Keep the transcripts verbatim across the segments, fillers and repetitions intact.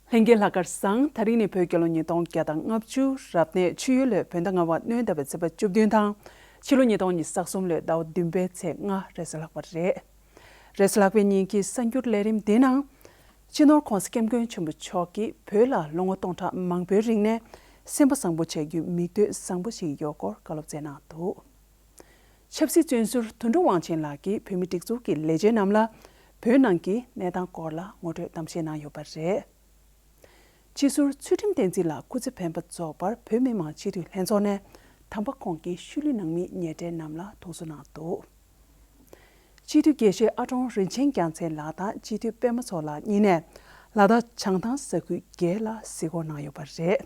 ལྷན་རྒྱས་ལྷག་དཀར་བཟང་། དེ་རིང་ནི་བོད་རྒྱལ་ལོ་ཉིས་སྟོང་བརྒྱ་དང་ལྔ་བཅུ་རབ་གནས་ཆུ་ཡོས་ལོའི་བོད་ཟླ་ལྔ་པ་སྣྲོན་ཟླ་བའི་ཚེས་པ་བཅུ་བདུན་དང་། ཕྱི་ལོ་ཉིས་སྟོང་ཉི་ཤུ་རྩ་གསུམ་ལོའི་ཟླ་བ་བདུན་པའི་ཚེས་ལྔ་རེས་གཟའ་ལྷག་པ་རེད། རེས་གཟའ་ལྷག་པའི་ཉིན་གྱི་གསར་འགྱུར་ལས་རིམ་འདིའི་ནང་། སྤྱི་ནོར་༧གོང་ས་༧སྐྱབས་མགོན་ཆེན་པོ་མཆོག་གིས་བོད་ལ་ལོ་ངོ་སྟོང་ཕྲག་མང་པོའི་རིང་ནས་སེམས་པ་བཟང་པོ་བྱ་རྒྱུའི་མིག་ལྟོས་བཟང་པོ་ཞིག་ཡོད་སྐོར་བཀའ་སློབ་སྩལ་གནང་འདུག་ཆབ་སྲིད་བཙོན་ཟུར་དོན་གྲུབ་དབང་ཆེན་ལགས་ཀྱིས་བོད་མིའི་སྒྲིག་འཛུགས་ཀྱི་ལས་བྱེད་རྣམས་ལ་བོད་ནང་གི་གནས་སྟངས་སྐོར་ལ་ངོ་སྤྲོད་གཏམ་བཤད་གནང་ཡོད་པ་རེད། སྤྱི་ཟུར་ཚུལ་ཁྲིམས་བསྟན་འཛིན་ལགས་སྐུ་ཚེ་འཕེན་པ་རྫོགས་པར་བོད་མི་མང་སྤྱི་འཐུས་ལྷན་ཚོགས་ནས་དམ་པ་ཁོང་གི་ཤུལ་ལུས་ནང་མིའི་ཉེ་འབྲེལ་རྣམས་ལ་ཐུགས་གསོ་གནང་འདུག་སྤྱི་འཐུས་དགེ་བཤེས་ཨ་ཀྲོང་རིན་ཆེན་རྒྱལ་མཚན་ལགས་དང་སྤྱི་འཐུས་པད་མ་མཚོ་ལགས་གཉིས་ནས་ལ་དྭགས་བྱང་ཐང་ས་ཁུལ་བརྒྱད་ལ་གཟིགས་སྐོར་གནང་ཡོད་པ་རེད།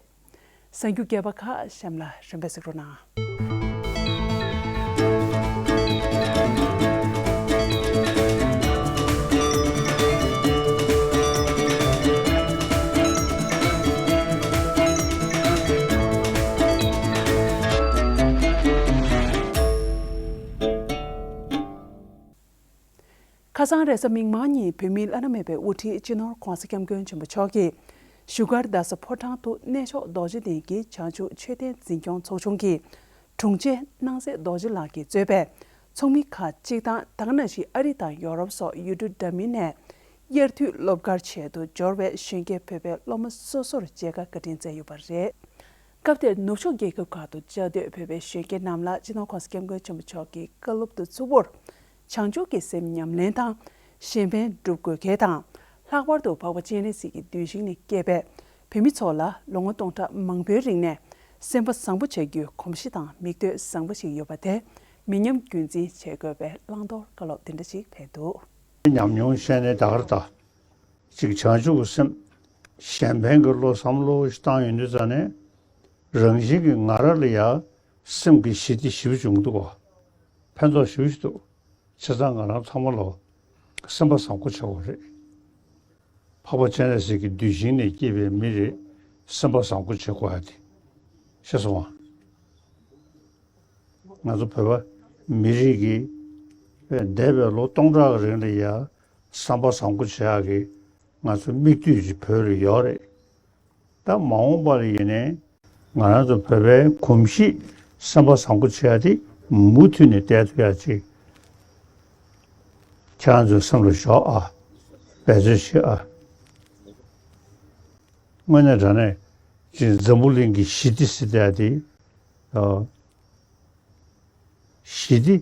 གསར་འགྱུར་རྒྱས་པ་ཁག་གཤམ་ལ་རིམ་པས་གཟིགས་རོགས་གནང་། ཁ་སང་རེས་གཟའ་མིག་དམར་ཉིན་བོད་མིའི་བླ་ན་མེད་པའི་དབུ་ཁྲིད་སྤྱི་ནོར་༧གོང་ས་༧སྐྱབས་མགོན་ཆེན་པོ་མཆོག་གིས་བཞུགས་སྒར་རྡ་ས་ཕོ་བྲང་དུ་གནས་མཆོག་རྡོ་རྗེ་གདན་གྱི་བྱང་ཆུབ་མཆོད་རྟེན་འཛིན་སྐྱོང་ཚོགས་ཆུང་གི་དྲུང་ཆེ་སྣང་གསལ་རྡོ་རྗེ་ལགས་ཀྱིས་གཙོས་པའི་ཚོགས་མི་ཁག་གཅིག་དང་། ད་ག་ནང་བཞིན་ཨ་རི་དང་ཡོ་རོབ་སོགས་ཡུལ་གྲུ་འདྲ་མིན་ནས་དབྱར་དུས་སློབ་གར་ཆེད་དུ་འབྱོར་བའི་གཞོན་སྐྱེས་བོད་པའི་སློབ་མ་སོ་སོར་མཇལ་ཁ་བཀའ་དྲིན་སྩལ་ཡོད་པ་རེད། སྐབས་དེར་ནུབ་ཕྱོགས་རྒྱལ་ཁབ་ཁག་ཏུ་བཅའ་སྡོད་བོད་པའི་གཞོན་སྐྱེས་རྣམས་ལ་སྤྱི་ནོར་༧གོང་ས་༧སྐྱབས་མགོན་ཆེན་པོ་མཆོག་གི་བཀའ་སློབ་ཏུ་གཙོ་བོར། བྱང་ཆུབ་ཀྱི་སེམས་ཉམས་ལེན་དང་། གཞན་ཕན་སྒྲུབ་དགོས་གལ་དང་། ལྷག་པར་དུ་འཕགས་པ་སྤྱན་རས་གཟིགས་ཀྱི་གདུལ་ཞིང་ནས་སྐྱེས་པའི་བོད་མི་ཚོ་ལ་ལོ་ངོ་སྟོང་ཕྲག་མང་པོའི་རིང་ནས་སེམས་པ་བཟང་པོ་བྱ་རྒྱུའི་གོམས་གཤིས་དང་མིག་ལྟོས་བཟང་པོ་ཞིག་ཡོད་པ་དེ་མི་ཉམས་རྒྱུན་འཛིན་བྱེད་དགོས་པའི་བླང་དོར་བཀའ་སློབ་འདི་འདྲ་ཞིག་ཕེབས་འདུག་ཉམས་མྱོང་བཤད་ནས་ད་གར་ད། ཅིག་བྱང་ཆུབ་ཀྱི་སེམས། གཞན་ཕན་གྱི་བློ་བསམ་བློ་ཞིག་བཏང་ཡོང་དུས་ཙ་ནས། རང་བཞིན་གྱིས་ང་རང་ལ་ཡང་སེམས་ཀྱི་ཞི་བདེ་ཞེ་པོ་བྱུང་འདུག་གོ། ཕན་ཐོགས་ཞེ་པོ་ཞིག་འདུག་བྱས་ཙང་ང་རང་ཚང་མ་ལོ་སེམས་པ་བཟང་པོ་བྱེད་དགོས་རེད། འཕགས་པ་སྤྱན་རས་གཟིགས་ཀྱི་གདུལ་ཞིང་ནས་སྐྱེས་པའི་མི་རེད། སེམས་པ་བཟང་པོ་བྱེད་དགོས་ཡ་དེ། ཤེས་སོང་ང་། ང་ཚོ་བོད་པ་མི་རིགས་ཀྱི་འདས་པའི་ལོ་སྟོང་ཕྲག་གི་རིང་ལ་ཡ་བསམ་པ་བཟང་པོ་བྱེད་ཡག་གི་ང་ཚོ་མིག་ལྟོས་ཀྱི་བོད་ལ་ཡོད་རེད། ད་མ་འོངས་པ་ལ་ཡིན་ནའི་ང་རང་ཚོ་བོད་པའི་གོམས་གཤིས་བསམ་པ་བཟང་པོ་བྱེད་ཡ་དེ་མུ་མཐུད་ནས་བསྡད་ཐུབ་ཡ་ཅིག་ཁྱེད་རང་ཚོའི་སེམས་ལ་ཞོག་ཨ། འབད་རྩོལ་བྱེད་ཨ། དངོས་གནས་དྲང་གནས་ཅིག་འཛམ་བུ་གླིང་གི་ཞི་བདེ་ཟེར་ཡ་དེ་ཨ། ཞི་བདེ་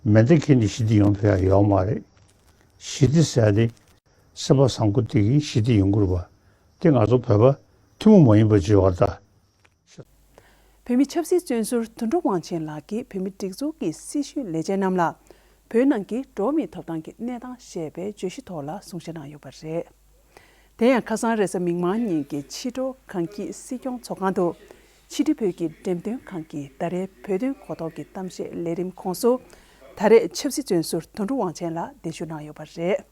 མེ་མདའ་འཁྱེར་ནས་ཞི་བདེ་ཡོང་ཐུབ་ཡ་ཡོད་མ་རེད། ཞི་བདེ་ཟེར་ཡ་དེ་སེམས་པ་བཟང་པོ་དེ་གིས་ཞི་བདེ་ཡོང་གི་རེད་པ། དེ་ང་ཚོ་བོད་པ་ཐུན་མོང་མ་ཡིན་པ་ཅིག་ཡོད་རེད་ད། བོད་མི་ཆབ་སྲིད་བཙོན་ཟུར་དོན་གྲུབ་དབང་ཆེན་ལགས་ཀྱིས་བོད་མི་སྒྲིག་འཛུགས་ཀྱི་སྲི་ཞུའི་ལས་བྱེད་རྣམས་ལ་བོད་ནང་གི་འགྲོ་བ་མིའི་ཐོབ་ཐང་གི་གནས་སྟངས་ཞེས་པའི་བརྗོད་གཞི་ཐོག་ལ་གསུང་བཤད་གནང་ཡོད་པ་རེད། དེ་ཡང་ཁ་སང་རེས་གཟའ་མིག་དམར་ཉིན་གྱི་ཕྱི་དྲོ་གངས་སྐྱིད་སྲིད་སྐྱོང་ཚོགས་ཁང་དུ་ཕྱི་དྲིལ་བོད་ཀྱི་འགྲེམས་སྟོན་ཁང་གི་ཟླ་རེའི་བོད་དོན་གོ་རྟོགས་ཀྱི་གཏམ་བཤད་ལས་རིམ་ཁོངས་སུ་ད་རེས་ཆབ་སྲིད་བཙོན་ཟུར་དོན་གྲུབ་དབང་ཆེན་ལགས་གདན་ཞུ་གནང་ཡོད་པ་རེད།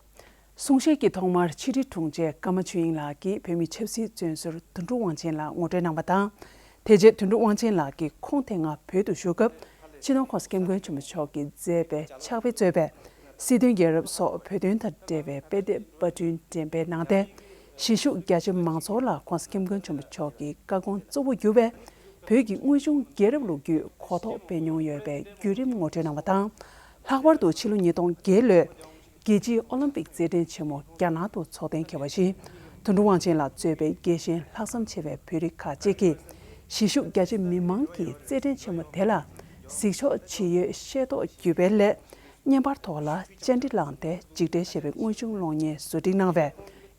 གསུང་བཤད་ཀྱི་ཐོག་མར་ཕྱི་དྲིལ་དྲུང་ཆེ་ཀརྨ་ཆོས་དབྱིངས་ལགས་ཀྱིས་བོད་མིའི་ཆབ་སྲིད་བཙོན་ཟུར་དོན་གྲུབ་དབང་ཆེན་ལགས་ངོ་སྤྲོད་གནང་བ་དང་། དེ་རྗེས་དོན་གྲུབ་དབང་ཆེན་ལགས་ཀྱིས་ཁོང་དེ་སྔ་བོད་དུ་བཞུགས་སྐབས་སྤྱི་ནོར་༧གོང་ས་༧སྐྱབས་མགོན་ཆེན་པོ་མཆོག་གིས་མཛད་པའི་ཕྱག་དཔེ་གཙོས་པའི་སྲིད་དོན་རྒྱལ་རབས་སོགས་བོད་དོན་དང་འབྲེལ་བའི་དཔེ་དེབ་པར་སྐྲུན་འགྲེམས་སྤེལ་གནང་སྟེ། གཞིས་བཞུགས་རྒྱ་ཆེ་མང་ཚོགས་ལ་༧གོང་ས་༧སྐྱབས་མགོན་ཆེན་པོ་མཆོག་གི་བཀའ་དགོངས་གཙོ་བོ་གྱུར་བའི་བོད་ཀྱི་དངོས་བྱུང་རྒྱལ་རབས་ལོ་རྒྱུས་གོ་རྟོགས་སྤེལ་མྱོང་ཡོད་པའི་བརྒྱུད་རིམ་ངོ་སྤྲོད་གནང་བ་དང་། ལྷག་པར་དུ་ཕྱི་ལོ་ཉིས་སྟོང་བརྒྱད་ལོའི་རྒྱལ་སྤྱིའི་ཨོ་ལིམ་པིག་རྩེད་འགྲན་ཆེན་མོ་རྒྱ་ནག་ཏུ་འཚོགས་གཏན་འཁེལ་བ་བཞིན། དོན་གྲུབ་དབང་ཆེན་ལགས་གཙོས་པའི་རྒྱལ་ཞེན་ལྷག་བསམ་ཆེ་བའི་བོད་རིགས་ཁག་ཅིག་གིས་གཞིས་བཞུགས་རྒྱ་ཆེ་མི་མང་གིས་རྩེད་འགྲན་ཆེན་མོ་དེ་ལ་གཟིགས་ཕྱོགས་ཇི་ཡོད་ཤེས་རྟོགས་བརྒྱུད་པའི་སླད། བརྙན་པར་ཐོག་ལ་བཅར་འདྲི་བསླངས་ཏེ་འཇིགས་བྲལ་ཞེས་པའི་དངོས་བྱུང་གློག་བརྙན་བཟོ་སྒྲིག་གནང་བའི་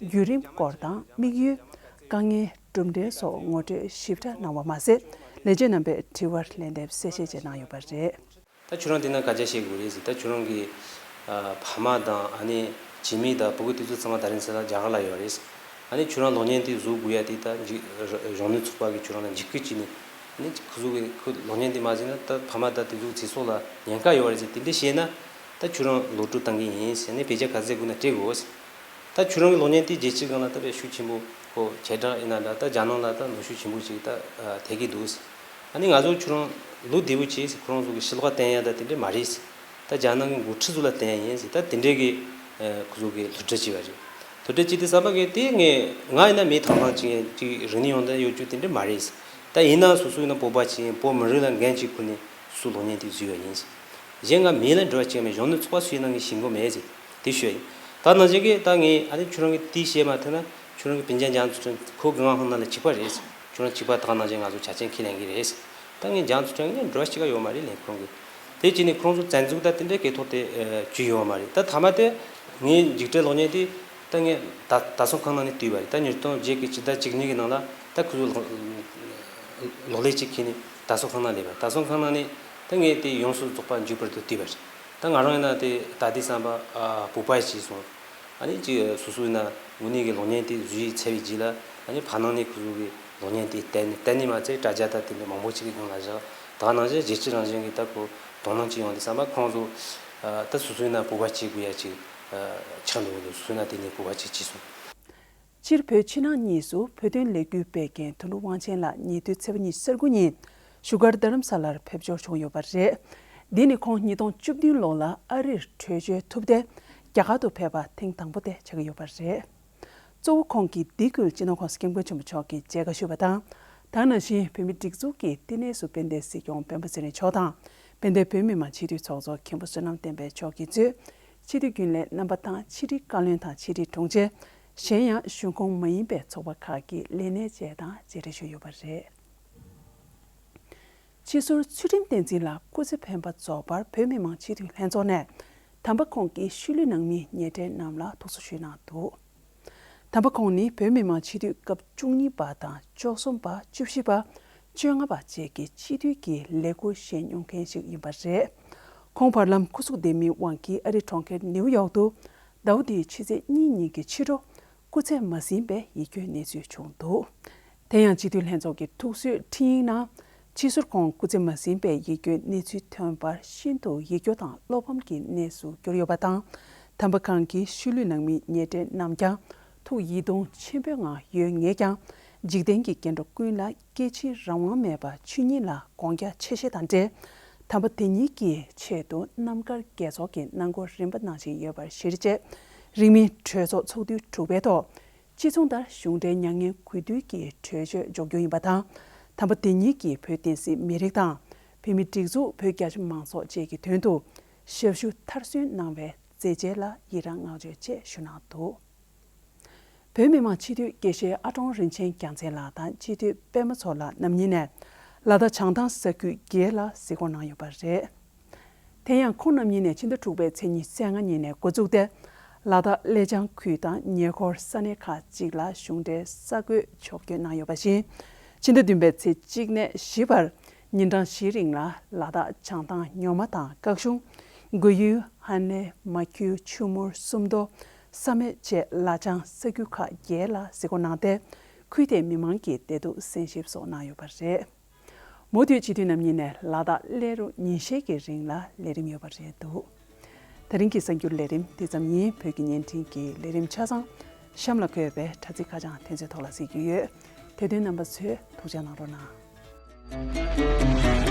བརྒྱུད་རིམ་སྐོར་དང་དམིགས་ཡུལ། དཀའ་ངལ། གྲུབ་འབྲས་སོགས་ངོ་སྤྲོད་ཞིབ་ཕྲ་གནང་བ་མ་ཟད། ལས་བྱེད་རྣམ་པས་དྲི་བར་ལན་འདེབས་གསལ་བཤད་བཅས་གནང་ཡོད་པ་རེད། ད་ཁྱོད་རང་དེ་ན་སྐད་ཆ་བཤད་དགོས་རེད་ཟེར། ད་ཁྱོད་རང་གི་ཨ་ཕ་མ་དང་ཨ་ནེ་བྱེད་མི་དང་ཕྲུ་གུ་དེ་ཚོ་ཚང་མ་ད་རིང་ཚེ་ལ་རྒྱ་གར་ལ་ཡོད་རེད། ཨ་ནི་ཁྱོད་རང་གློག་བརྙན་དེ་བཟོ་དགོས་ཡ་དེ་ད་འཇིགས་གཞོན་ནུ་ཚོགས་པ་གིས་ཁྱོད་རང་ལ་འཇིགས་སྐུལ་བྱས་ནས་ཨ་ནི་ཁོ་ཚོ་གི་ཁོ་གློག་བརྙན་དེ་མ་བཟོས་ན་ད་ཕ་མ་དང་དེ་ཚོ་གི་ཚེ་སྲོག་ལ་ཉེན་ཁ་ཡོད་རེད་ཟེར་དེ་འདྲ་བཤད་ན། ད་ཁྱོད་རང་ལོག་སྤྲོད་བཏང་གི་ཡིན་ཟེར་ནས་བེད་སྤྱོད་ག་ཚད་དགོས་ན་སྤྲད་དགོས། ད་ཁྱོད་རང་གི་གློག་བརྙན་དེ་རྒྱལ་སྤྱིའི་སྒང་ལ་ད་དཔེ་ཤུགས་ཆེན་པོ་ཁོ་ཁྱེད་དྲག་ཡིན་ན་འདྲ་ད་རྒྱ་ནག་ལ་ད་ནུས་ཤུགས་ཆེན་པོ་ཅིག་ད་ཐེབས་ཀྱི་འདུག་ཨ་ནི་ང་ཚོ་ཁྱོད་རང་ལོ་བདེ་པོ་བྱས་ཟེར་ཁོ་རང་ཚོ་གི་ཕྱི་ལོགས་བསྟན་ཡ་ད་དེ་འདྲ་མ་རེད་ཟེར། ད་རྒྱ་ནག་གི་འགོ་ཁྲིད་ཚོ་ལ་བསྟན་ཡ་ཡིན་ཟེར་ད་དེ་འདྲའི་གི་ཁོ་ཚོ་གི་བསླུ་བྲིད་བྱས་པ་རེད། དེ་འདྲ་ཅིག་དེ་བསམ་པ་གི་དེ་ངས་ང་ཡིན་ན་མི་ཐང་ཐང་ཅིག་ཡིན་ཅིག་རིག་གནས་ཡོང་དོན་ཡོད་རྒྱུ་དེ་འདྲ་མ་རེད། ད་ཡིན་ན་སོ་སོ་ཡིན་ན་བོད་པ་ཅིག་ཡིན། བོད་མི་རིགས་ལ་འགན་ཅིག་ཁུར་ནས་སོ་སོ་གློག་བརྙན་དེ་བཟོས་ཡོད་ཡིན། གཞན་ང་མི་ལ་འབྲེལ་བ་ཅིག་མེད། གཞོན་ནུ་ཚོགས་པ་སུ་ཡིན་ན་ངས་ཤེས་གི་མེད་ཟེར་དེ་ཤོད་ཡིན། ད་ནང་བཞིན་གི་ད་ངས་ཨ་ནི་ཁྱོད་རང་གི་དེ་བཤད་མ་ཐུབ་ན་ཁྱོད་རང་གི་སྤུན་ཀྱག་འཇང་ཚུལ་ཁྲིམས་ཁོ་གི་ང་ཧང་ན་ལ་གཅིག་པ་རེད། ཁྱོད་རང་གཅིག་པ་དག་ནང་བཞིན་ང་ཚོ་ཆ་རྐྱེན་ཁས་ལེན་གི་རེད། ད་ངས་འཇང་ཚུལ་ཁྲིམས་ངས་འབྲེལ་བ་གཅིག་ག་ཡོད་མ་རེད་ལན་ཁོང་གི། དེ་བྱས་ནས་ཁོང་ཚོ་བཙན་འཛུལ་ད་དེ་འདྲའི་སྐད་ཐོག་དེ་བྱུས་ཡོད་མ་རེད། ད་མཐའ་མ་དེ་ངའི་འཇིགས་བྲལ་གློག་བརྙན་དེ་ད་ངས་ད་ད་སོང་ཁང་ནང་ནས་བཏུས་པ་རེད། ད་ཉིས་སྟོང་བརྒྱད་ཀྱི་ཕྱི་ཟླ་བཅུ་གཉིས་ཀྱི་ནང་ལ་ད་ཁོ་ཚོ་ལོག་ལེ་གཅིག་ཁྱེར་ནས་ད་སོང་ཁང་ནང་སླེབས་པ། ད་སོང་ཁང་ནང་ནས་ད་ངས་དེ་ཡོངས་སུ་རྫོགས་པ་འཇུག་པར་དུ་བཏུས་པ་རེད། ད་ང་རང་ཡིན་ན་དེ་ད་དེ་བསམ་པ་ཨ་བོད་པ་ཞིག་སོང་། ཨ་ནི་ཅིག་སོ་སོ་ཡིན་ན་དངོས་གནས་ཀྱི་གློག་བརྙན་དེ་བཟོས་ཚར་བའི་རྗེས་ལ་ཨ་ནི་ཕ་ནང་ནས་ཁོ་ཚོ་གི་གློག་བརྙན་དེ་བསྟན་ནས་བསྟན་ནས་མ་ཚད་དྲ་རྒྱ་ད་དེ་འདྲ་མང་པོ་ཅིག་གི་སྒང་ལ་བཞག་ད་ནང་བཞིན་རྒྱལ་སྤྱི་རང་བཞིན་གྱི་ད་ཁོ་དོ་སྣང་ཅིག་ཡོང་དུས་བསམ་པ་ཁོང་ཚོ་ཨ་ད་སོ་སོ་ཡིན་ན་བོད་པ་བྱེད་དགོས་ཡ་ཅིག་ཨ་ཆགས་འགྲོ་གི་འདུག་སོ་སོ་ཡིན་ན་དེ་ནས་བོད་པ་བྱེད་ཅེས་གསུངས། སྤྱིར་བོད་ཕྱི་ནང་གཉིས་སུ་བོད་དོན་ལས་འགུལ་སྤེལ་མཁན་དོན་གྲུབ་དབང་ཆེན་ལགས་ཉེ་དུས་ཚེས་པ་ཉི་ཤུ་རྩ་དགུ་ཉིན་བཞུགས་སྒར་རྡ་རམ་ས་ལར་ཕེབས་འབྱོར་བྱུང་ཡོད་པ་རེད། འདི་ནི་ཁོང་ཉིས་སྟོང་བཅུ་བདུན་ལོ་ལ་ཨ་རིར་བྲོས་བྱོལ་ཐུབ་སྟེ་རྒྱ་གར་དུ་ཕེབས་པ་ཐེངས་དང་པོ་དེ་ཆགས་ཀྱི་ཡོད་པ་རེད། གཙོ་བོ་ཁོང་གིས་འདི་ཀུན་སྤྱི་ནོར་༸གོང་ས་༸སྐྱབས་མགོན་ཆེན་པོ་མཆོག་གི་མཇལ་ཁ་ཞུས་པ་དང་། ད་ནང་བཞིན་བོད་མིའི་སྒྲིག་འཛུགས་ཀྱི་བསྟི་གནས་སུ་དཔལ་ལྡན་སྲིད་སྐྱོང་སྤེན་པ་ཚེ་རིང་མཆོག་དང་། དཔལ་ལྡན་བོད་མི་མང་སྤྱི་འཐུས་ཚོགས་གཙོ་མཁན་པོ་བསོད་ནམས་བསྟན་འཕེལ་མཆོག་གིས་གཙོས་སྤྱི་འཐུས་རྒྱུན་ལས་རྣམ་པ་དང་ཕྱི་དྲིལ་བཀའ་བློན་དང་ཕྱི་དྲིལ་དྲུང་ཆེ། གཞན་ཡང་གཞུང་ཁོངས་མ་ཡིན་པའི་ཚོགས་པ་ཁག་གི་ལས་སྣེ་བཅས་དང་མཇལ་འཕྲད་ཞུས་ཡོད་པ་རེད། སྤྱི་ཟུར་ཚུལ་ཁྲིམས་བསྟན་འཛིན་ལགས་སྐུ་ཚེ་འཕེན་པ་རྫོགས་པར་བོད་མི་མང་སྤྱི་འཐུས་ལྷན་ཚོགས་ནས་དམ་པ་ཁོང་གི་ཤུལ་ལུས་ནང་མི་ཉེ་འབྲེལ་རྣམས་ལ་ཐུགས་གསོ་ཞུས་གནང་འདུག་དམ་པ་ཁོང་ནི་བོད་མི་མང་སྤྱི་འཐུས་སྐབས་བཅུ་གཉིས་པ་དང་བཅུ་གསུམ་པ། བཅུ་བཞི་པ། བཅོ་ལྔ་པ་བཅས་ཀྱི་སྤྱི་འཐུས་ཀྱི་ལས་འཁུར་བཞེས་མྱོང་མཁན་ཞིག་ཡིན་པ་རེད། ཁོང་བར་ལམ་སྐུ་གཟུགས་བདེ་མིན་དབང་གིས་ཨ་རི་གྲོང་ཁྱེར་ནིའུ་ཡོག་ཏུ་ཟླ་བ་འདིའི་ཕྱི་ཚེས་གཉིས་ཉིན་གྱི་ཕྱི་དྲོ་སྐུ་ཚེ་མ་ཟིན་པའི་ཡིད་སྐྱོའི་གནས་ཚུལ་བྱུང་འདུག་དེ་ཡང་སྤྱི་འཐུས་ལྷན་ཚོགས་ཀྱི་ཐུགས་གསོའི་འཕྲིན་ཡིག་ནང་། སྤྱི་ཟུར་ཁོང་སྐུ་ཚེ་མ་ཟིན་པའི་ཡིད་སྐྱོའི་གནས་ཚུལ་ཐོན་པར་ཤིན་ཏུ་ཡིད་སྐྱོ་དང་བློ་ཕམ་གྱི་གནས་སུ་གྱུར་ཡོད་པ་དང་། དམ་པ་ཁོང་གི་ཤུལ་ལུས་ནང་མི་ཉེ་འབྲེལ་རྣམས་ཀྱང་ཐུགས་ཡིད་གདུང་ཆེན་པོའི་ངང་ཡོད་ངེས་ཀྱང་། འཇིག་རྟེན་གྱི་སྐྱེ་འགྲོ་ཀུན་ལ་སྐྱེ་འཆིའི་རང་དབང་མེད་པ་ཆོས་ཉིད་ལ་དགོངས་རྒྱ་ཆེ་ཤོས་དང་འབྲེལ། དམ་པ་དེ་ཉིད་ཀྱི་ཆེད་དུ་རྣམ་དཀར་དགེ་ཚོགས་ཀྱི་གནང་སྒོ་རིམ་པ་གནང་བཞིན་ཡོད་པར་གཞིར་བྱས། རིང་མིན་གྲོས་ཚོགས་ཚོགས་དུས་དྲུག་པའི་ཐོག་སྤྱི་མཚུངས་ལྟར་གཞུང་འབྲེལ་མྱ་ངན་གུས་འདུད་ཀྱི་གྲོས་ཆོད་འཇོག་རྒྱུ་ཡིན་པ་དང་། དམ་པ་དེ་ཉིད་ཀྱིས་བོད་བསྟན་སྲིད་མི་རིགས་དང་། བོད་མིའི་སྒྲིག་འཛུགས། བོད་རྒྱ་ཆེ་མང་ཚོགས་བཅས་ཀྱི་དོན་དུ་ཞབས་ཞུ་མཐར་སོན་གནང་བའི་མཛད་རྗེས་ལ་ཡི་རང་བསྔགས་བརྗོད་བཅས་ཞུ་གནང་འདུག་བོད་མི་མང་སྤྱི་འཐུས་དགེ་བཤེས་ཨ་ཀྲོང་རིན་ཆེན་རྒྱལ་མཚན་ལགས་དང་སྤྱི་འཐུས་པད་མ་མཚོ་ལགས་རྣམ་གཉིས་ནས་ལ་དྭགས་བྱང་ཐང་ས་ཁུལ་བརྒྱད་ལ་གཟིགས་སྐོར་གནང་ཡོད་པ་རེད། དེ་ཡང་ཁོང་རྣམ་གཉིས་ནས་ཕྱི་ཟླ་དྲུག་པའི་ཚེས་ཉི་ཤུ་རྩ་ལྔ་ཉིན་ནས་འགོ་བཙུགས་ཏེ། ལ་དྭགས་ཀླད་བྱང་ཁུལ་དང་ཉེ་འཁོར་ས་གནས་ཁག་ཅིག་ལ་གཞུང་འབྲེལ་ས་བགོས་ཕྱོགས་བསྐྱོད་གནང་ཡོད་པ་བཞིན། ཕྱི་ཟླ་བདུན་པའི་ཚེས་གཅིག་ནས་བཞི་བར་ཉིན་གྲངས་བཞིའི་རིང་ལ་ལ་དྭགས་བྱང་ཐང་ཉོ་མ་དང་སྐྱག་གཤོང་། སྒོ་ཡུལ། ཧན་ནེ། མ་ཁྱུ། ཆུ་མུར། སུམ་མདོ། བསམ་ཡས་བཅས་ལ་བྱང་ས་ཁུལ་ཁག་བརྒྱད་ལ་གཟིགས་སྐོར་གནང་སྟེ། ཁུལ་དེའི་མི་མང་གི་བདེ་སྡུག་གསན་ཞིབ་སོགས་གནང་ཡོད་པ་རེད། མུ་མཐུད་སྤྱི་འཐུས་རྣམ་གཉིས་ནས་ལ་དྭགས་སླེབས་རུང་ཉིན་ཤས་ཀྱི་རིང་ལ་ལས་རིམ་ཡོད་པ་རེད་འདུག་དེ་རིང་གི་གསར་འགྱུར་ལས་རིམ་འདི་ཙམ་ཡིན། བོད་ཀྱི་བརྙན་འཕྲིན་གྱི་ལས་རིམ་ཆ་ཚང་གཤམ་ལ་འཁོད་པའི་དྲ་ཚིགས་ཁ་བྱང་དེ་ཚོའི་ཐོག་ལ་གཟིགས་རྒྱུ་ཡོད། དེ་དོན་རྣམ་པ་ཚོས་ཐུགས་རྗེ་གནང་རོགས་གནང་།